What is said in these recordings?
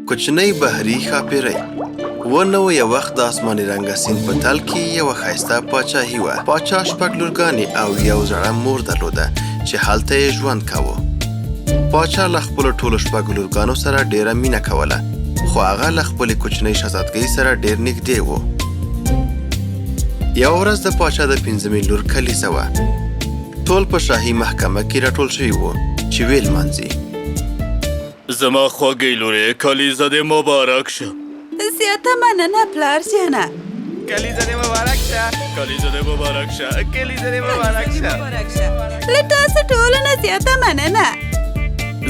کوچنۍ بحري ښاپېرۍ و نو یو وخت د آسماني رنګه سیند په تل کې یوه ښایسته پاچاهي وه. پاچا شپږ لورګانې او یو زړه مور درلوده چې هلته یې ژوند کاوه. پاچا له خپلو ټولو شپږو لورګانو سره ډېره مینه کوله، خو هغه له خپلې کوچنۍ شهزادګۍ سره ډېر نږدې و. یوه ورځ د پاچا د پنځمې لور کلیزه وه. ټول په شاهي محکمه کې راټول شوي وو چې ویې لمانځي. زما خوږې لورې، کلیزه دې مبارک شه. زیاته مننه پلار جانه. کلیزه دې مبارک شه. کلیزه دې مبارک شه. کلیزه دې مبارک شه. له تاسو ټولو نه زیاته مننه.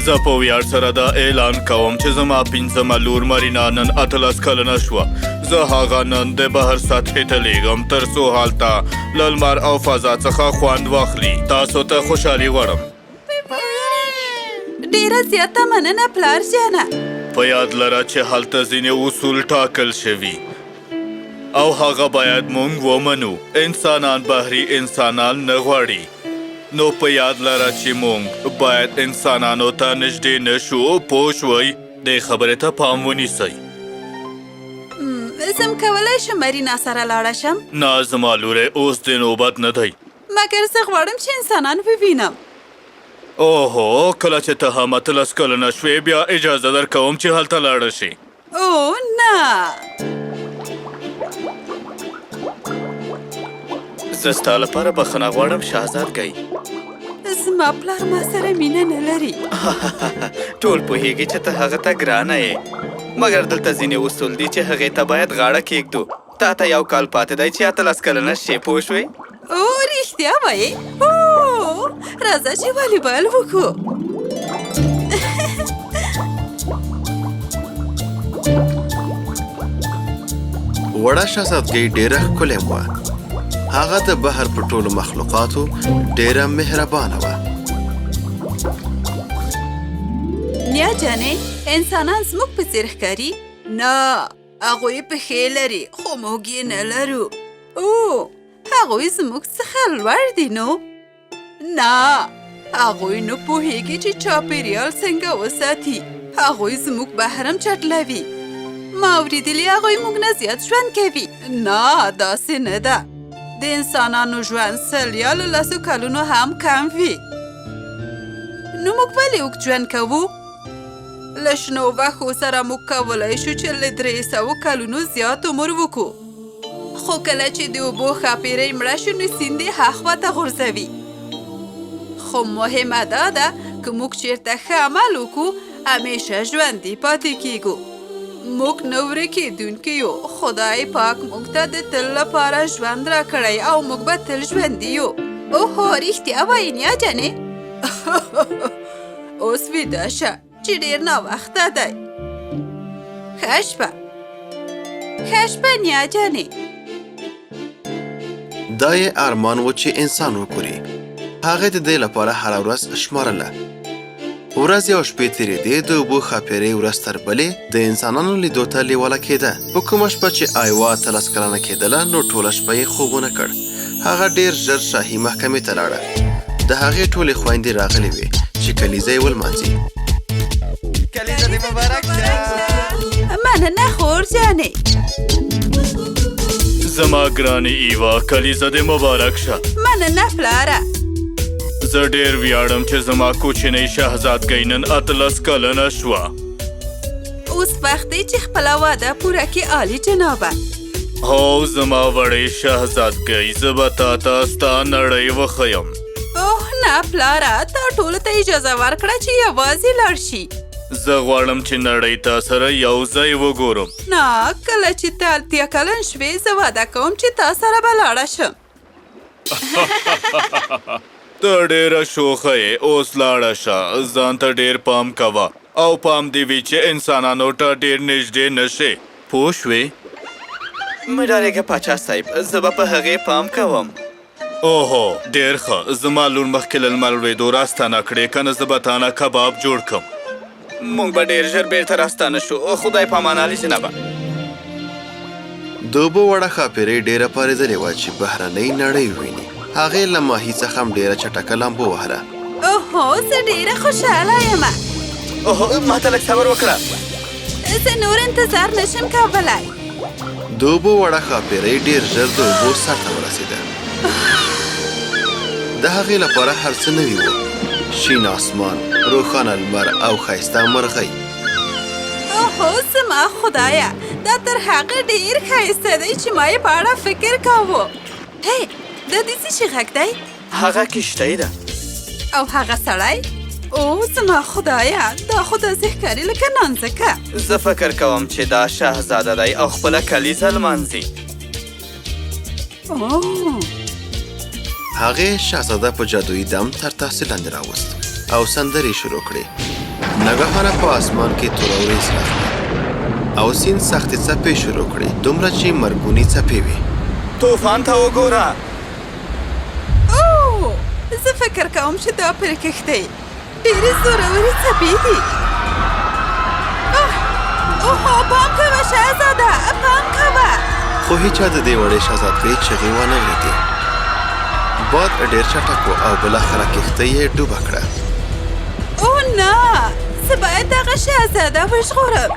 زه په ویاړ سره دا اعلان کوم چې زما پنځمه لور مرینا نن 18 کلنه شوه. زه هغه نن د بهر سطحې ته لیږم تر څو هلته له لمر او فضا څخه خوند واخلي. تاسو ته خوشحالي غواړم. ډیره زیاته مننه پلار جانه. په یاد لره چې هلته ځینې اصول ټاکل شوي او هغه باید مونږ ومنو. انسانان بحري انسانان نه غواړي، نو په یاد لره چې مونږ باید انسانانو ته نږدې نه شو. پوه شوئ؟ دې خبرې ته پام ونیسئ. زه هم کولی شم مرینا سره لاړه شم؟ نه زما لورې، اوس دې نوبت نه دی. مګر زه غواړم چې انسانان ووینم. اوهو، کله چې ته هم 18 کلنه شوې بیا اجازه درکوم چې هلته لاړه شې. او نه، زه ستا لپاره بخښنه غواړم شهزادګۍ. زما پلار ما سره مینه نه لري. ټول پوهیږي چې ته هغه ته ګرانه یې، مګر دلته ځینې اصول دي چې هغې ته باید غاړه کیږدو. تا ته یو کال پاتې دی چې 18 کلنه شې، پوه شوې؟ او رښتیا وایې؟ او راځه چې والیبال وکړو. وړه شهزادګۍ ډېره ښکلې وه. هغه د بحر په ټولو مخلوقاتو ډېره مهربانه وه. نیا جانې، انسانان زموږ په څېر ښکاري؟ نه، هغوی پښې لري خو موږ یې نه لرو. او هغوی زموږ څخه لوړ دي نو؟ نه، هغوی نه پوهیږي چې چاپیریال څنګه وساتي. هغوی زموږ بحر هم چټلوي. ما اورېدلي هغوی موږ نه زیات ژوند کوي. نه، داسې نه ده. د انسانانو ژوند 100 یا له 10 کلونو هم کم وي. نو موږ ولې اوږد ژوند کوو؟ له شنو وښو سره موږ کولی شو چې له 300 کلونو زیات عمر وکړو. خو کله چې د اوبو ښاپېرۍ مړه شي نو سیند یې هاخوا ته غورځوي. خو مهمه دا ده که موږ چېرته ښه عمل وکړو همیشه ژوندي پاتې کیږو. موږ نه ورکېدونکي یو. خدای پاک موږ ته د تل لپاره ژوند راکړی او موږ به تل ژوندي یو. اوهو، رښتیا وایې نیا جانې؟ اوس ویده شه چې ډېر ناوخته دی. ښه شپه. ښه شپه نیا جانې. دا یې ارمان و چې انسان وګوري. هغې د دې لپاره هره ورځ شمارله. ورځې او شپې تېرېدې، د اوبو ښاپېرۍ ورځ تر بلې د انسانانو لیدو ته لېواله کېده. په کومه شپه چې ایوا 18 کلنه کېدله نو ټوله شپه یې خوب ونه کړ. هغه ډېر ژر شاهي محکمې ته لاړه. د هغې ټولې خویندې راغلې وې چې کلیزه یې ولمانځي. کلیزه دې مبارک شه. مننه خور جانې. زما ګرانې ایوا، کلیزه دې مبارک شه. مننه پلاره. زه ډېر ویاړم چې زما کوچنۍ شهزادګۍ نن 18 کلنه شوه. اوس وخت دی چې خپله وعده پوره کړې عالي جنابه. هو زما وړې شهزادګۍ، زه به تا ته ستا نړۍ وښیم. اوه نه پلاره، تا ټولو ته اجازه ورکړه چې یوازې لاړ شي. زه غواړم چې نړۍ تا سره یو ځای وګورم. نه، کله چې ته 80 کلن شوې زه وعده کوم چې تا سره به لاړه شم. ته ډېره شوخه یې، اوس لاړه شه، ځان ته ډېر پام کوه او پام دې وي چې انسانانو ته ډېر نږدې نه شې، پوه شوې؟ مه ډارېږه پاچا صاحب، زه به په هغې پام کوم. اوهو، ډېر ښه، زما لور مخکې له لمر لوېدو راستنه کړې، که نه زه به تا نه کباب جوړ کړم. موږ به ډېر ژر بېرته راستانه شو. خدای پامان عالي جنابه. د اوبو وړه ښاپېرۍ ډېره پارېدلې وه چې بهرنۍ نړۍ وویني. هغې له ماهي څخه هم ډېره چټکه لامبو وهله. اوهو، زه ډېره خوشحاله یم. اوهو، ما ته لږ صبر وکړه. زه نور انتظار نشم کولی. د اوبو وړه ښاپېرۍ ډېر ژر د اوبو سر ته ورسېده. د هغې لپاره هر څه نوي وو، شین آسمان، روښانه لمر او ښایسته مرغۍ. اوهو زما خدایه، دا تر هغه ډېر ښایسته دی چې ما یې په اړه فکر کاوه. هی، دا د څه شي غږ دی؟ هغه کښتۍ ده. او هغه سړی؟ او زما خدایه، دا خو داسې ښکاري لکه نانځکه. زه فکر کوم چې دا شهزاده دی او خپله کلیزه لمانځي. اوه. هغې شهزاده په جادویي دم تر تاثیر لاندې راوست او سندرې شروع کړې. ناګهانه په آسمان کې توره ورېځ راغله او سیند سختې څپې شروع کړې، دومره چې مرګوني څپې وې. طوفان ته وګوره! اوه، زه فکر کوم چې دا پر کښتۍ ډېرې زورورې څپې دي. اوه، پام کوه شهزاده، پام کوه! خو هیچا د دې وړې شهزادګۍ چغې وانه ورېدې. باد ډېر چټک و او بالاخره کښتۍ یې ډوبه کړه. اوه نه، زه باید دغه شهزاده وژغورم.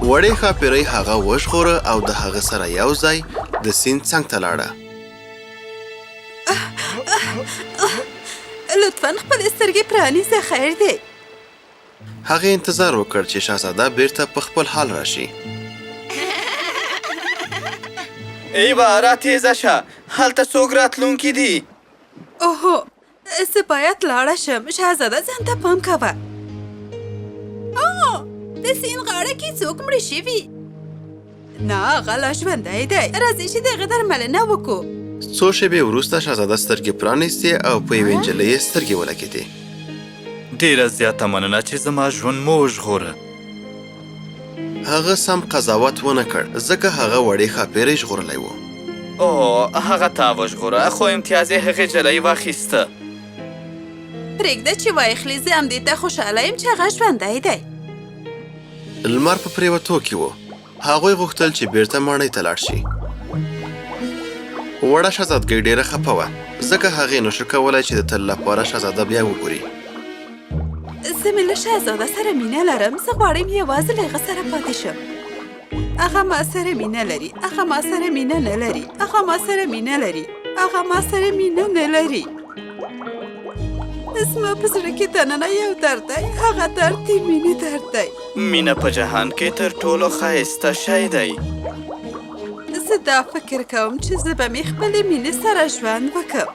وړې ښاپېرۍ هغه وژغوره او د هغه سره یو ځای د سیند څنګ ته لاړه. لطفا خپلې سترګې پرانیزه، خیر دی. هغې انتظار وکړ چې شهزاده بیرته په خپل حال راشي. ایوا، را تیزه شه، هلته څوک راتلونکي دي. اوهو، زه باید لاړه شم. شهزاده، ځان ته پام کوه. اوه، د سیند غاړه کې څوک مړه شوي؟ نه، هغه لا ژوندی دی. راځئ چې د هغه درملنه وکړو. څو شېبې وروسته شهزاده سترګې پرانیستې او په یوې نجلۍ یې سترګې ولګېدې. ډېره زیاته مننه چې زما ژوند مو وژغوره. هغه سم قضاوت ونه کړ، ځکه هغه وړې ښاپېرۍ ژغورلی و. اوه، هغه تا وژغوره، خو امتیاز یې هغې جلۍ واخیسته. پرېږده چې وایخلي، زه همدې ته خوشحاله یم چې هغه ژوندی دی. لمر په پرېوتو کې و. هغوی غوښتل چې بیرته ماڼۍ ته لاړ شي. وړه شهزادګۍ ډېره خپه وه، ځکه هغې نشو کولی چې د تل لپاره شهزاده بیا وګوري. زه مې له شهزاده سره مینه لرم. زه غواړم یوازې له هغه سره پاتې شم. هغه ما سره مینه لري. هغه ما سره مینه نه لري. هغه ما سره مینه لري. هغه ما سره مینه نه لري. زما په زړه کې دننه یو درد دی، هغه درد د مینې درد دی. مینه په جهان کې تر ټولو ښایسته شی دی. زه دا فکر کوم چې زه به مې خپلې مینې سره ژوند وکړم.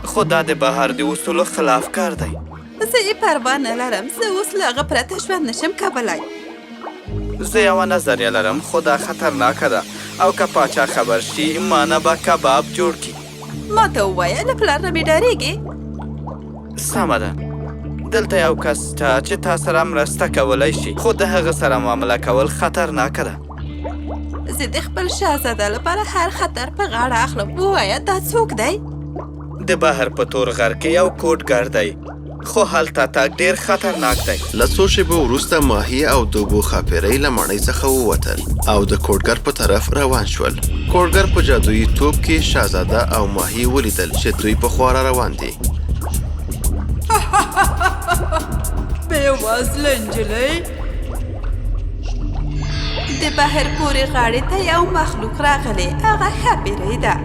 خو دا د بهر د اصولو خلاف کار دی. زه یې پروا نه لرم. زه اوس له هغه پرته ژوند نشم کولی. زه یوه نظریه لرم، خو دا خطرناکه ده او که پاچا خبر شي، ما نه به کباب جوړ کړي. ما ته ووایه، له پلار نه مې ډارېږې؟ سمه ده، دلته یو کس شته چې تا سره مرسته کولی شي، خو د هغه سره معامله کول خطرناکه ده. زه د خپل شهزاده لپاره هر خطر په غاړه اخلم. ووایه، دا څوک دی؟ د بحر په تور غر کې یو کوډګر دی، خو هلته تګ ډېر خطرناک دی. له څو شېبو وروسته ماهي او د اوبو ښاپېرۍ له ماڼۍ څخه ووتل او د کوډګر په طرف روان شول. کوډګر په جادویي توپ کې شهزاده او ماهي ولیدل چې دوی په خوا را روان دي. بېوزله نجلۍ! د بحر پورې غاړې ته یو مخلوق راغلی. هغه ښاپېرۍ ده.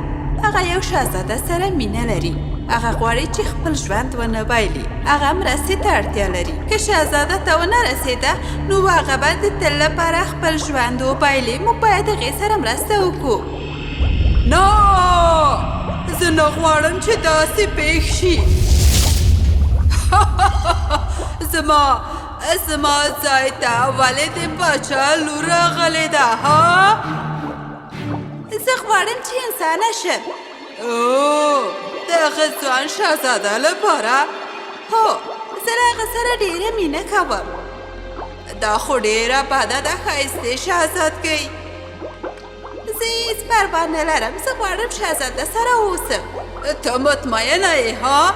هغه یو شهزاده سره مینه لري. هغه غواړي چې خپل ژوند ونه بایلي. هغه مرستې ته اړتیا لري. که شهزاده ته ونه رسېده، نو هغه به د تل لپاره خپل ژوند وبایلي. موږ باید هغې سره مرسته وکړو. نه، زه نه غواړم چې داسې پېښ شي. زما زما ځای ته ولې د پاچا لور راغلې ده؟ ها، زه غواړم چې انسانه شم. او د هغه ځوان شاهزاده لپاره؟ هو، زه له هغه سره ډېره مینه کوم. دا خو ډېره بده ده ښایستې شاهزادګۍ. زه هېڅ پروا نه لرم. زه غواړم شاهزاده سره اوسم. ته مطمئنه یې ها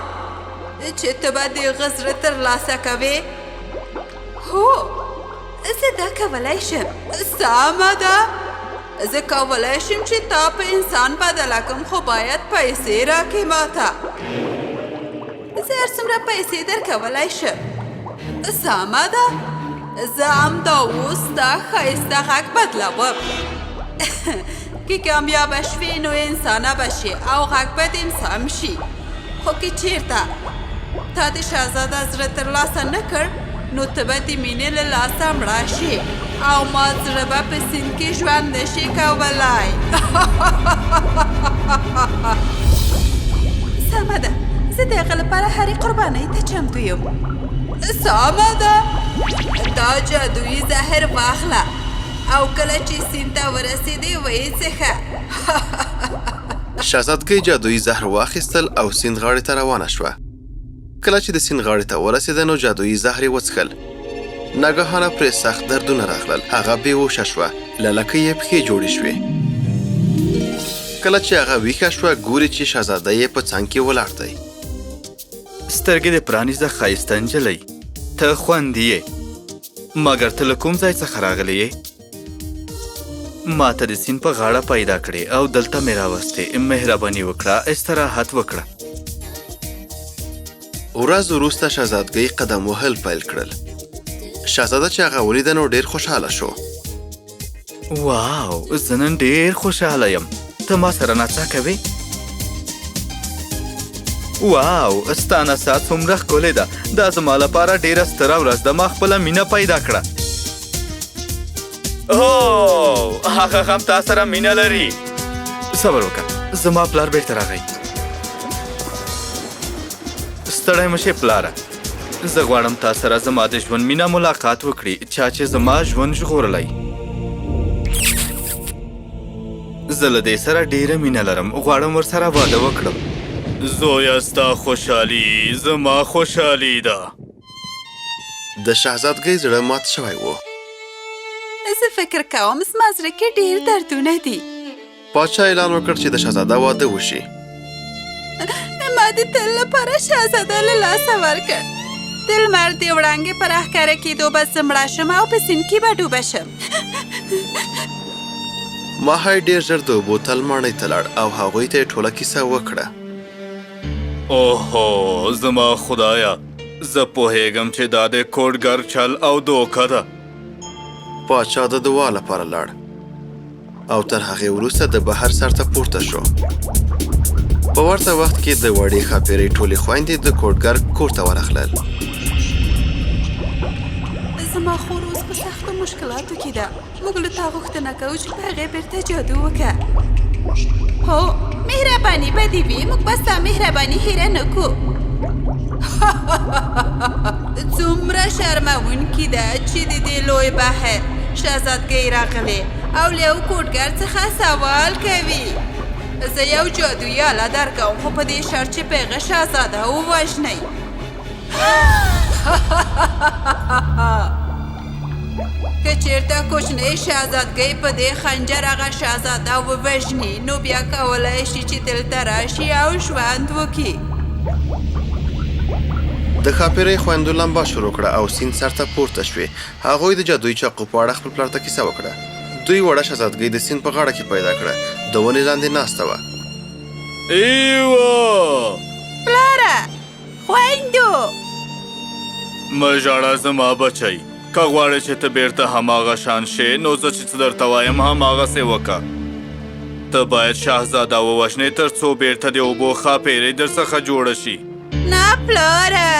چې ته به د هغه زړه ترلاسه کوې؟ هو، زه دا کولی شم. سمه ده، زه کولی شم چې تا په انسان بدله کړم، خو باید پیسې راکړې ماته. زه هر څومره پیسې درکولی شم. سمه ده. زه همدا اوس ستا ښایسته غږ بدلوم. که کامیابه شوې نو انسانه به شې او غږ به دې سم شي. خو که چیرته تا د شهزاده زړه ترلاسه نه کړ نو ته به د مینې له لاسه مړه شې او ما زړه به په سیند کې ژوند نه شي کولی. سمه ده، زه د هغه لپاره هرې قربانۍ ته چمتو یم. سمه ده، دا جادويي زهر واخله او کله چې سیند ته ورسېدې ویې څښه. شهزادګۍ جادويي زهر واخیستل او سیند غاړې ته روانه شوه. کله چې د سیند غاړې ته ورسېده نو جادويي زهر یې وڅښل. ناګهانه پرې سخت دردونه راغلل. هغه بې هوشه شوه. له لکۍ یې پښې جوړې شوې. کله چې هغه ویښه شوه ګوري چې شهزاده یې په څنګ کې ولاړ دی. سترګې دې پرانیزه ښایسته نجلۍ، ته خوندي یې. مګر ته له کوم ځای څخه راغلې یې؟ ما ته د سیند په غاړه پیدا کړې او دلته مې راوستې. مهرباني وکړه، استراحت وکړه. ورځ وروسته شهزادګۍ قدم وهل پیل کړل. شهزاده چې هغه ولیده نو ډیر خوشحاله شو. واو، زه نن ډیر خوشحاله یم. ته ما سره نڅا کوې؟ واو، ستا نڅا څومره ښکلې ده. دا زما لپاره ډیره ستره ورځ ده. ما خپله مینه پیدا کړه. هو، هغه هم تا سره مینه لري. صبر وکړه، زما پلار بیرته راغی. ستړی مه شې پلاره، زه غواړم تا سره زما د ژوند مینه ملاقات وکړي، چا چې زما ژوند ژغورلی. زه له دې سره ډیره مینه لرم، غواړم ورسره واده وکړم. زویه، ستا خوشحالي زما خوشحالي ده. د شهزادګۍ زړه مات شوی و. زه فکر کوم زما زړه کې ډیر دردونه دي. پاچا اعلان وکړ چې د شهزاده واده وشي. ما د تل لپاره شهزاده له لاسه ورکړ. د لمر د وړانګې په راښکاره کېدو به زه مړه شم او په سیند کې به ډوبه شم. ماهی ډېر ژر د اوبو تل ماڼۍ ته لاړ او هغوی ته یې ټوله کیسه وکړه. اوهو، زما خدایه، زه پوهېږم چې دا د کوډګر چل او دوکه ده. پاچا د دعا لپاره لاړ او تر هغې وروسته د بهر سر ته پورته شو. په ورته وخت کې د وړې ښاپېرۍ ټولې خویندې د کوډګر کور ته ورغلل. زما خور اوس په سختو مشکلاتو کې ده. موږ له تا غوښتنه کوو چې په هغې بیرته جادو وکړه. هو، مهرباني به دې وي، موږ به ستا مهرباني هېره نه کړو. څومره شرموونکې ده چې د دې لوی بحر شهزادګۍ راغلې او له یو کوډګر څخه سوال کوي. زه یو جادويي آله درکوم، خو په دې شرط چې په هغه شهزاده ووژنئ. که چیرته کوچنۍ شهزادګۍ په دې خنجر هغه شهزاده ووژني نو بیا کولای شي چې دلته راشي او ژوند وکړي. د ښاپېرۍ خویندو لمبا شروع کړه او سیند سر ته پورته شوې. هغوی د جادويي چاقو په اړه خپل پلار ته کیسه وکړه. دوی وړه شهزادګۍ د سیند په غاړه کې پیدا کړه. د ونې لاندې ناسته وه. ایوه! پلاره! خویندو! مه ژاړه زما بچی، که غواړې چې ته بیرته هماغه شان شې نو زه چې څه درته وایم هماغسې وکړه. ته باید شهزاده ووژنې تر څو بیرته د اوبو ښاپېرۍ درڅخه جوړه شي. نه پلاره!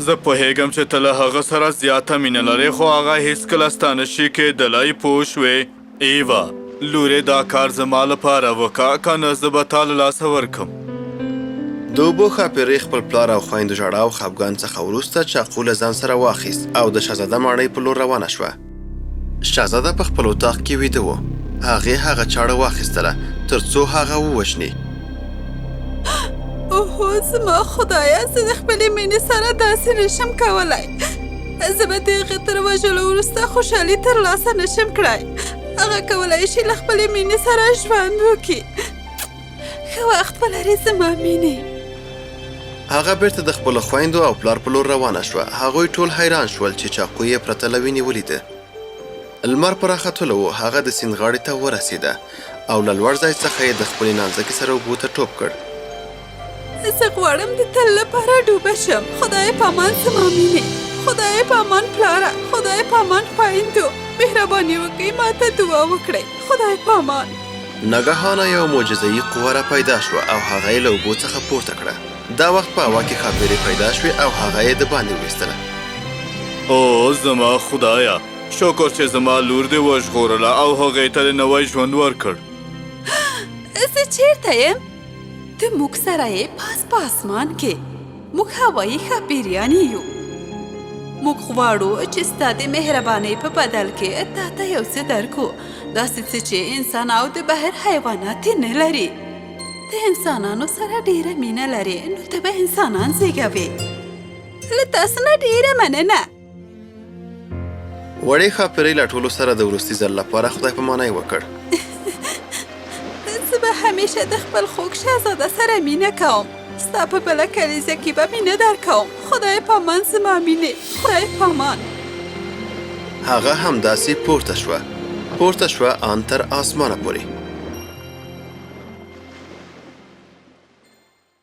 زه پوهېږم چې ته له هغه سره زیاته مینه لرې، خو هغه هیڅکله ستا نه شي کېدلی، پوه شوې؟ ایوا، لورې دا کار زما لپاره وکړه، که نه زه به تا له لاسه ورکړم. د اوبو ښاپېرۍ خپل پلار او خویندو ژړا او خپګان څخه وروسته چاقو له ځان سره واخیست او د شهزاده ماڼۍ په لور روانه شوه. شهزاده په خپل اتاق کې ویده و. هغې هغه چاړه واخیستله تر څو هغه ووژني. اوهو زما خدایه، زه د خپلې مینې سره داسې نشم کولی. زه به د هغه تر وژلو وروسته خوشحالي ترلاسه نشم کړای. هغه کولای شي له خپلې مینې سره ژوند وکړي. ښه وخت ولرې زما مینې. هغه بیرته د خپلو خویندو او پلار په لور روانه شوه. هغوی ټول حیران شول چې چاقو یې پرته له وینې ولیده. لمر په راختلو و. هغه د سیند غاړې ته ورسېده او له لوړ ځای څخه یې د خپلې نانځکې سره اوبو ته ټوپ کړ. زه غواړم د تل لپاره ډوبه شم. خدای پامان زما مینې. خدای په امان پلاره، خدای په امان خویندو، مهرباني وکړئ ما ته دعا وکړئ، خدای په امان. ناګهانه یوه معجزهیي قوه را پیدا شوه او هغه یې له اوبو څخه پورته کړه. دا وخت په هوا کې ښاپېرۍ پیدا شوې او هغه یې دباندې وویستله. او زما خدایه، شکر چې زما لور دې وژغورله او هغې ته دې نوی ژوند ورکړ. زه چیرته یم؟ ته موږ سره یې پاس په اسمان کې. موږ هوایي ښاپېریانې یو. موږ غواړو چې ستا د مهربانۍ په بدل کې تا ته یو څه درکړو، داسې څه چې انسان او د بهر حیوانات یې نه لري. ته انسانانو سره ډېره مینه لرې، نو ته به انسانان زېږوې. له تاسو نه ډېره مننه. وړې ښاپېرۍ له ټولو سره د وروستي ځل لپاره خدای پامانی وکړ. زه به همیشه د خپل خوږ شهزاده سره مینه کوم. ستا په بله کلیزه کې به مینه درکوم. خدای پامان زما مینې، خدای پامان. هغه همداسې پورته شوه، پورته شوه آن تر آسمانه پورې.